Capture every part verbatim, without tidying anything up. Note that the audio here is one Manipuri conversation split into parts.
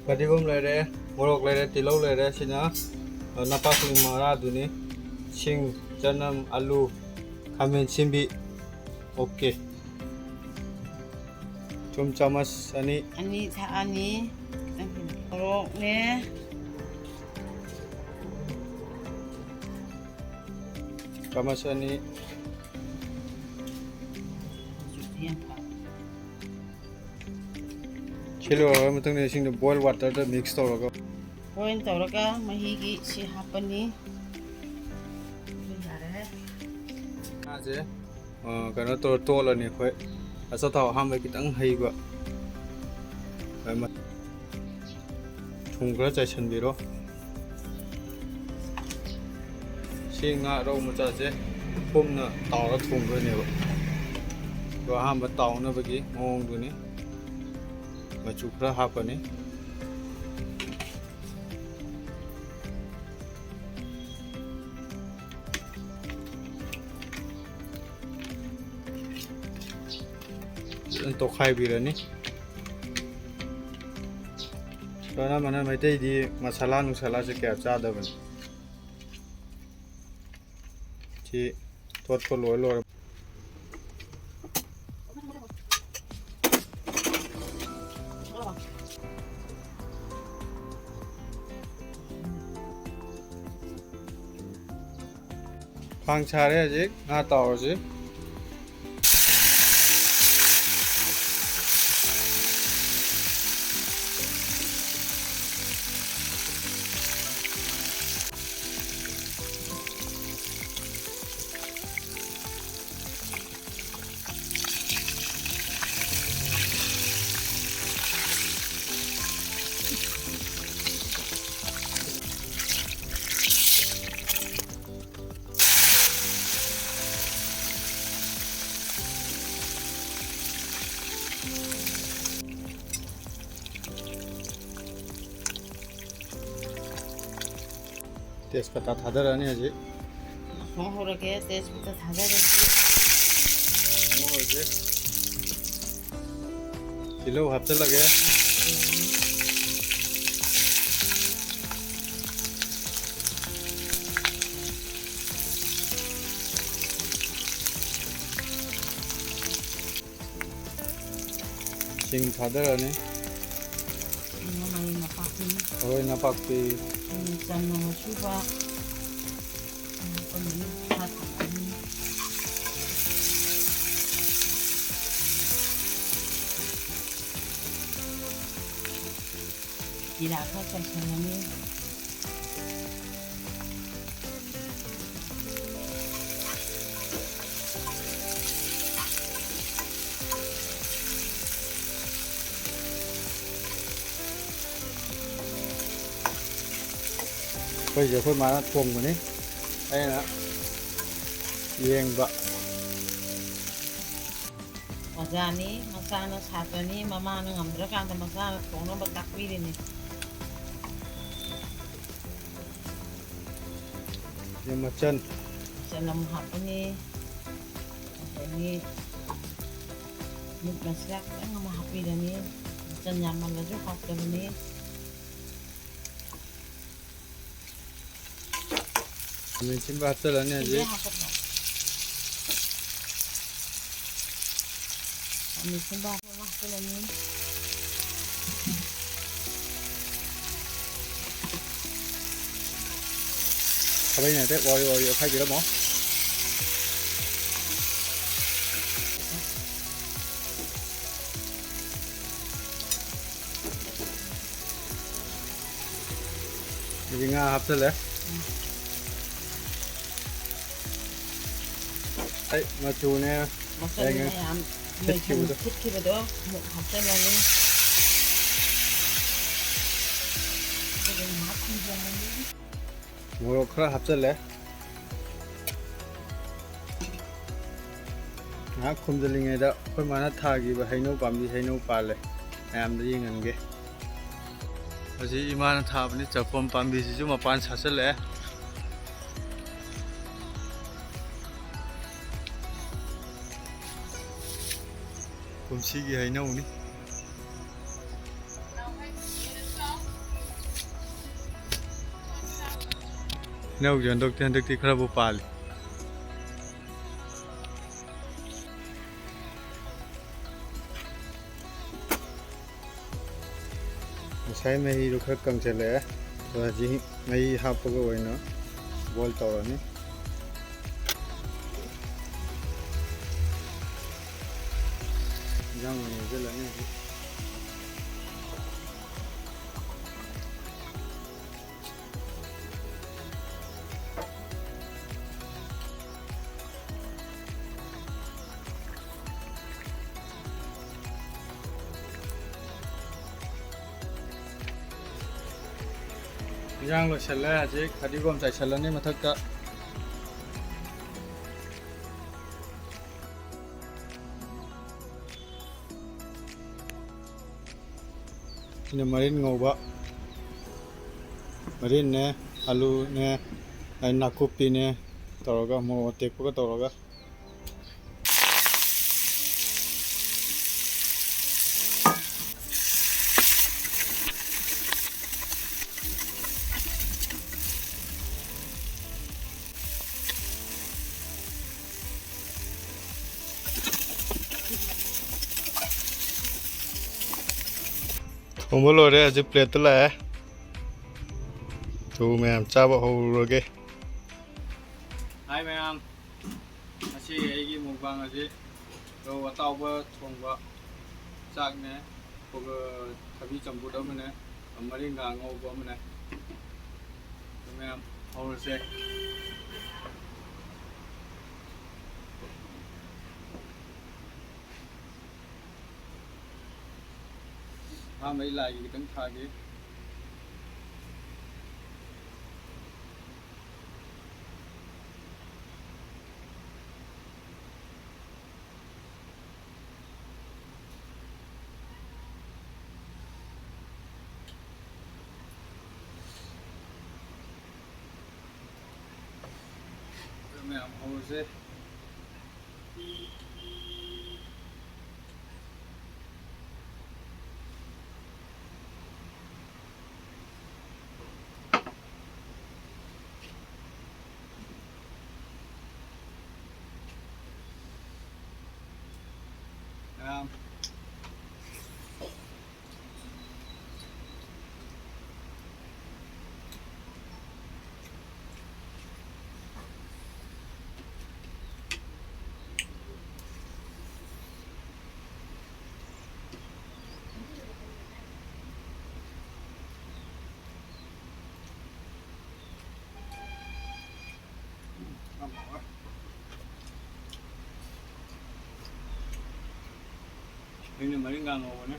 ꯐꯗꯤꯒꯣꯝ ꯂꯩꯔꯦ, ꯃꯣꯔꯣꯛ ꯂꯩꯔꯦ, ꯇꯤꯜꯍꯧ ꯂꯩꯔꯦ꯫ ꯁꯤꯅ, ꯑ, ꯅꯄꯥꯛꯄꯤ ꯃꯔꯥꯗꯨꯅꯤ꯫ ꯁꯤꯡ, ꯆꯅꯝ, ꯑꯂꯨ, ꯈꯥꯃꯦꯟ ꯑꯁꯤꯟꯕꯤ꯫ ꯑꯣꯀꯦ꯫ ꯊꯨꯝ ꯆꯥꯃꯁ ꯑꯅꯤ꯫ ꯑꯅꯤ ꯊꯥꯛꯑꯅꯤ꯫ ꯃꯣꯔꯣꯛꯅꯦ꯫ ꯆꯥꯃꯁ ꯑꯅꯤ꯫ ꯁꯤ ꯂꯣꯏꯔꯕ ꯃꯇꯨꯡꯗ ꯏꯁꯤꯡꯗꯣ boil waterꯗ mix ꯇꯧꯔꯒ꯫ Boil ꯇꯧꯔꯒ ꯃꯍꯤꯒꯤ ꯁꯤ ꯍꯥꯞꯄꯅꯤ꯫ ꯌꯥꯔꯦ꯫ ꯉꯥꯁꯦ, ꯑ, ꯀꯩꯅꯣ ꯇꯧꯔ ꯇꯣꯠꯂꯅꯤ ꯑꯩꯈꯣꯏ꯫ ꯑꯆꯥꯊꯥꯎ ꯑꯍꯥꯟꯕ ꯈꯤꯇꯪ ꯍꯩꯕ꯫ ꯊꯨꯝ ꯈꯔ ꯆꯥꯏꯁꯤꯟꯕꯤꯔꯣ꯫ ꯁꯤ ꯉꯥ ꯔꯧ ꯃꯆꯥꯁꯦ ꯄꯨꯝꯅ ꯇꯥꯎꯔ ꯊꯣꯡꯗꯣꯏꯅꯦꯕ꯫ ꯑꯗꯣ ꯑꯍꯥꯟꯕ ꯇꯥꯎꯅꯕꯒꯤ ꯃꯑꯣꯡꯗꯨꯅꯤ꯫ ꯃꯆꯨ ꯈꯔ ꯍꯥꯞꯄꯅꯤ꯫ ꯐꯖꯅ ꯇꯣꯠꯈꯥꯏꯕꯤꯔꯅꯤ꯫ ꯑꯅꯝꯕꯅ ꯃꯩꯇꯩꯗꯤ ꯃꯁꯥꯂꯥ ꯅꯨꯡꯁꯥꯂꯥꯁꯦ ꯀꯌꯥ ꯆꯥꯗꯕꯅꯤ꯫ ꯁꯤ ꯇꯣꯠꯄ ꯂꯣꯏ ꯂꯣꯏꯔꯦ꯫ ꯈꯥꯡ ꯁꯥꯔꯦ, ꯍꯧꯖꯤꯛ ꯉꯥ ꯇꯥꯎꯔꯁꯤ꯫ ꯇꯦꯖꯄꯇꯥ ꯊꯥꯗꯔꯛꯑꯅꯤ ꯍꯧꯖꯤꯛ꯫ ꯊꯣꯡ ꯍꯧꯔꯒꯦ, ꯇꯦꯖꯄꯇꯥ ꯊꯥꯗꯔꯒꯦ꯫ ꯃꯣꯔꯣꯛꯁꯦ꯫ ꯇꯤꯜꯍꯧ ꯍꯥꯞꯆꯤꯜꯂꯒꯦ꯫ ꯁꯤꯡ ꯊꯥꯗꯔꯅꯤ꯫ ꯃꯔꯣꯏ ꯅꯄꯥꯛꯄꯤ꯫ ꯃꯔꯣꯏ ꯅꯄꯥꯛꯄꯤ꯫ ꯆꯅꯝ ꯑꯁꯨꯕ꯫ ꯁꯥ ꯊꯣꯡꯕꯒꯤ꯫ ꯖꯤꯔꯥ ꯈꯔ ꯆꯥꯏꯁꯤꯜꯂꯅꯤ꯫ ꯑꯩꯈꯣꯏꯁꯦ ꯑꯩꯈꯣꯏ ꯃꯥꯅ ꯊꯣꯡꯕꯅꯤ, ꯑꯩꯅ ꯌꯦꯡꯕ꯫ ꯑꯣꯖꯥꯅꯤ, ꯃꯆꯥꯅ ꯁꯥꯇ꯭ꯔꯅꯤ, ꯃꯃꯥꯅ ꯉꯝꯗ꯭ꯔꯀꯥꯟꯗ ꯃꯆꯥꯅ ꯊꯣꯡꯅꯕ ꯇꯥꯛꯄꯤꯔꯤꯅꯤ꯫ ꯃꯆꯟ꯫ ꯆꯅꯝ ꯍꯥꯞꯄꯅꯤ, ꯑꯗꯒꯤ ꯃꯤꯠ ꯃꯁꯂꯥ ꯈꯤꯇꯪ ꯑꯃ ꯍꯥꯞꯄꯤꯔꯅꯤ꯫ ꯃꯆꯟ ꯌꯥꯝꯃꯜꯂꯁꯨ ꯍꯥꯎꯇꯕꯅꯤ꯫ ꯈꯥꯃꯦꯟ ꯑꯁꯤꯟꯕ ꯍꯥꯞꯆꯤꯜꯂꯅꯤ ꯍꯧꯖꯤꯛ꯫ ꯁꯤꯡꯖꯦ ꯍꯥꯞꯀꯗ꯭ꯔꯣ? ꯈꯥꯃꯦꯟ ꯑꯁꯤꯟꯕ ꯍꯥꯞꯆꯤꯜꯂꯅꯤ꯫ ꯈꯥꯕꯩꯅ ꯍꯥꯏꯐꯦꯠ ꯋꯥꯔꯤ ꯋꯥꯔꯤ ꯑꯣꯠꯈꯥꯏꯕꯤꯔꯝꯃꯣ꯫ ꯑꯗꯨꯗꯤ ꯉꯥ ꯍꯥꯞꯆꯜꯂꯦ꯫ ꯑꯩ ꯃꯆꯨꯅꯦ, ꯃꯆꯜ ꯍꯌꯦꯡ ꯃꯌꯥꯝ ꯊꯤꯠꯈꯤꯕꯗꯣ꯫ ꯊꯤꯠꯈꯤꯕꯗꯣ ꯑꯃꯨꯛ ꯍꯥꯞꯆꯜꯂꯅꯤ꯫ ꯑꯗꯨꯒ ꯉꯥꯏꯍꯥꯛ ꯈꯨꯝꯖꯤꯜꯂꯅꯤ꯫ ꯃꯣꯔꯣꯛ ꯈꯔ ꯍꯥꯞꯆꯜꯂꯦ꯫ ꯉꯥꯏꯍꯥꯛ ꯈꯨꯝꯖꯤꯜꯂꯤꯉꯩꯗ ꯑꯩꯈꯣꯏ ꯃꯥꯅ ꯊꯥꯈꯤꯕ ꯍꯩꯅꯧ ꯄꯥꯝꯕꯤ ꯍꯩꯅꯧ ꯄꯥꯜꯂꯦ, ꯃꯌꯥꯝꯗ ꯌꯦꯡꯍꯟꯒꯦ꯫ ꯑꯁꯤ ꯏꯃꯥꯅ ꯊꯥꯕꯅꯤ, ꯆꯐꯣꯟ ꯄꯥꯝꯕꯤꯁꯤꯁꯨ ꯃꯄꯥꯟ ꯁꯥꯠꯆꯜꯂꯛꯑꯦ꯫ ꯀꯨꯝꯁꯤꯒꯤ ꯍꯩꯅꯧꯅꯤ꯫ ꯍꯩꯅꯧꯁꯦ ꯍꯟꯗꯛꯇꯤ, ꯍꯟꯗꯛꯇꯤ ꯈꯔꯕꯨ ꯄꯥꯜꯂꯤ꯫ ꯉꯁꯥꯏ ꯃꯍꯤꯗꯨ ꯈꯔ ꯀꯪꯁꯤꯜꯂꯛꯑꯦ꯫ ꯑꯗꯣ ꯍꯧꯖꯤꯛ ꯃꯍꯤ ꯍꯥꯞꯄꯒ ꯑꯣꯏꯅ boil ꯇꯧꯔꯅꯤ꯫ ꯏꯟꯖꯥꯡ ꯑꯣꯏꯅ ꯍꯩꯖꯤꯜꯂꯅꯤ ꯍꯧꯖꯤꯛ꯫ ꯏꯟꯖꯥꯡ ꯂꯣꯏꯁꯤꯜꯂꯦ꯫ ꯍꯧꯖꯤꯛ ꯐꯗꯤꯒꯣꯝ ꯆꯥꯏꯁꯤꯜꯂꯅꯤ ꯃꯊꯛꯇ꯫ ꯁꯤꯅ ꯃꯔꯤꯟ ꯉꯧꯕ꯫ ꯃꯔꯤꯟꯅꯦ, ꯑꯂꯨꯅꯦ, ꯑꯗꯩ ꯅꯥꯀꯨꯞꯄꯤꯅꯦ ꯇꯧꯔꯒ, ꯃꯣꯔꯣꯛ ꯑꯇꯦꯛꯄꯒ ꯇꯧꯔꯒ꯫ ꯊꯣꯡꯕ ꯂꯣꯏꯔꯦ, ꯍꯧꯖꯤꯛ plateꯇ ꯂꯥꯛꯑꯦ꯫ ꯇꯨ ꯃꯌꯥꯝ ꯆꯥꯕ ꯍꯧꯔꯨꯔꯒꯦ꯫ Hi ꯃꯌꯥꯝ, ꯉꯁꯤ ꯑꯩꯒꯤ mukbang ꯑꯁꯤ ꯔꯧ ꯑꯇꯥꯎꯕ ꯊꯣꯡꯕ, ꯆꯥꯛꯅꯦ, ꯑꯗꯨꯒ ꯊꯕꯤ ꯆꯝꯐꯨꯠ ꯑꯃꯅꯦ, ꯃꯔꯤꯡꯒꯥ ꯑꯉꯧꯕ ꯑꯃꯅꯦ꯫ ꯑꯗꯨ ꯃꯌꯥꯝ ꯍꯧꯔꯁꯦ꯫ ꯑꯍꯥꯟꯕ ꯑꯩ ꯂꯥꯏꯒꯤ ꯈꯤꯇꯪ ꯊꯥꯒꯦ꯫ ꯃꯌꯥꯝ ꯍꯧꯔꯁꯦ꯫ ꯃꯌꯥꯝ꯫ ꯑꯩꯅ ꯃꯔꯤꯡꯒꯥ ꯉꯧꯕꯅꯦ꯫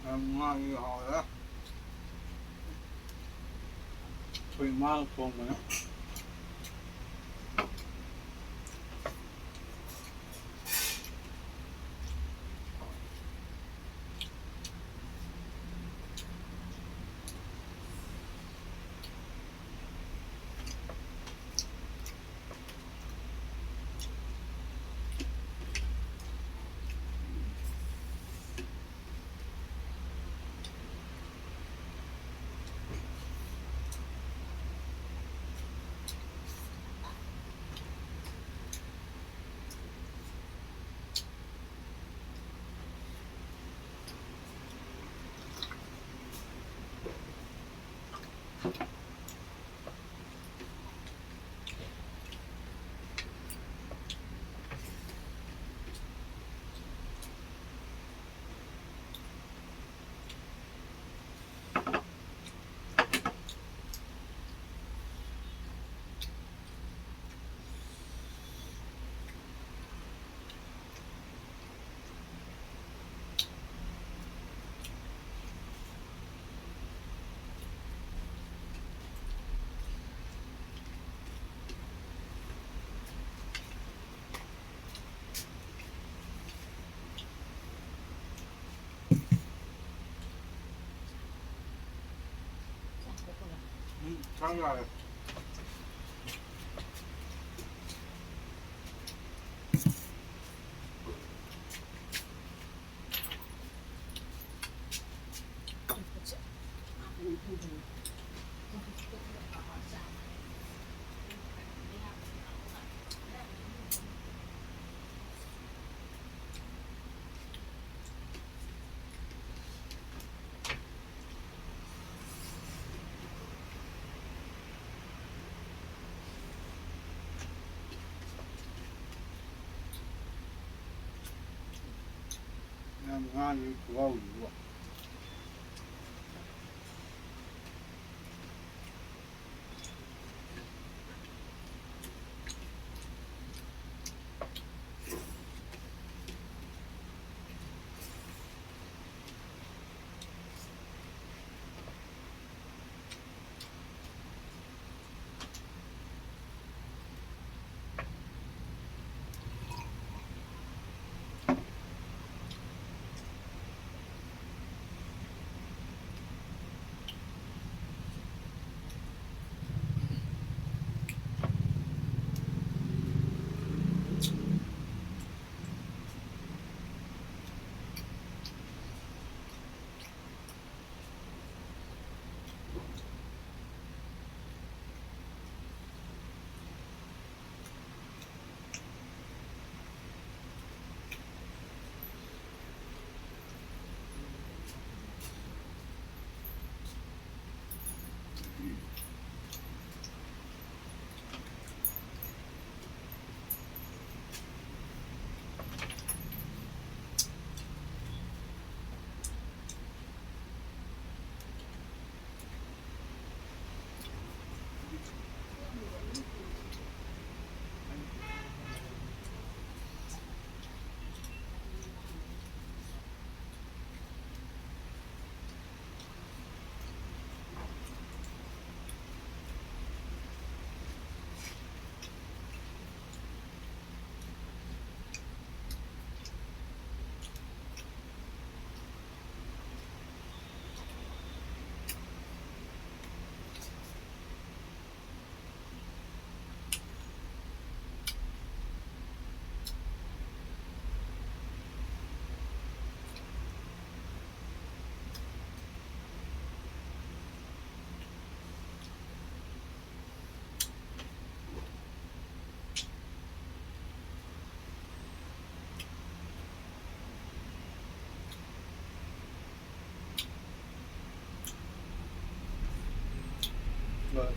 ꯌꯥꯝ ꯉꯥꯡꯉꯤ ꯍꯥꯎꯔꯦ꯫ ꯑꯩꯈꯣꯏ ꯏꯃꯥꯅ ꯊꯣꯡꯕꯅꯦ꯫ ꯆꯥꯡ ꯌꯥꯔꯦ꯫ ꯌꯥꯝ ꯉꯥꯡꯉꯤ ꯈꯨꯍꯥꯎꯁꯤꯕꯨ꯫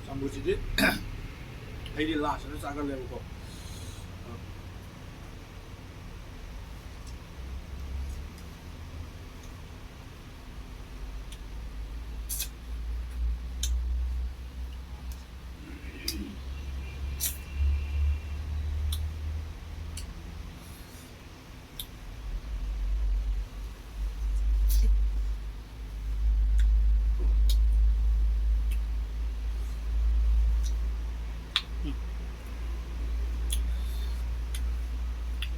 ꯆꯝꯐꯨꯠꯁꯤꯗꯤ ꯑꯩꯗꯤ ꯂꯥꯁꯇ ꯆꯥꯒꯜꯂꯦꯕꯀꯣ꯫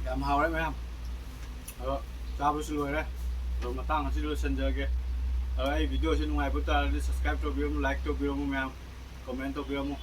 ꯌꯥꯝ ꯍꯥꯎꯔꯦ ꯃꯌꯥꯝ꯫ ꯑꯗꯣ ꯆꯥꯕꯁꯨ ꯂꯣꯏꯔꯦ꯫ ꯑꯗꯣ ꯃꯇꯥꯡ ꯑꯁꯤꯗ ꯂꯣꯏꯁꯤꯟꯖꯔꯒꯦ꯫ ꯑꯗꯣ ꯑꯩ video ꯁꯤ ꯅꯨꯡꯉꯥꯏꯕ ꯇꯥꯔꯗꯤ subscribe ꯇꯧꯕꯤꯔꯝꯃꯨ, like ꯇꯧꯕꯤꯔꯝꯃꯨ ꯃꯌꯥꯝ, comment ꯇꯧꯕꯤꯔꯝꯃꯨ꯫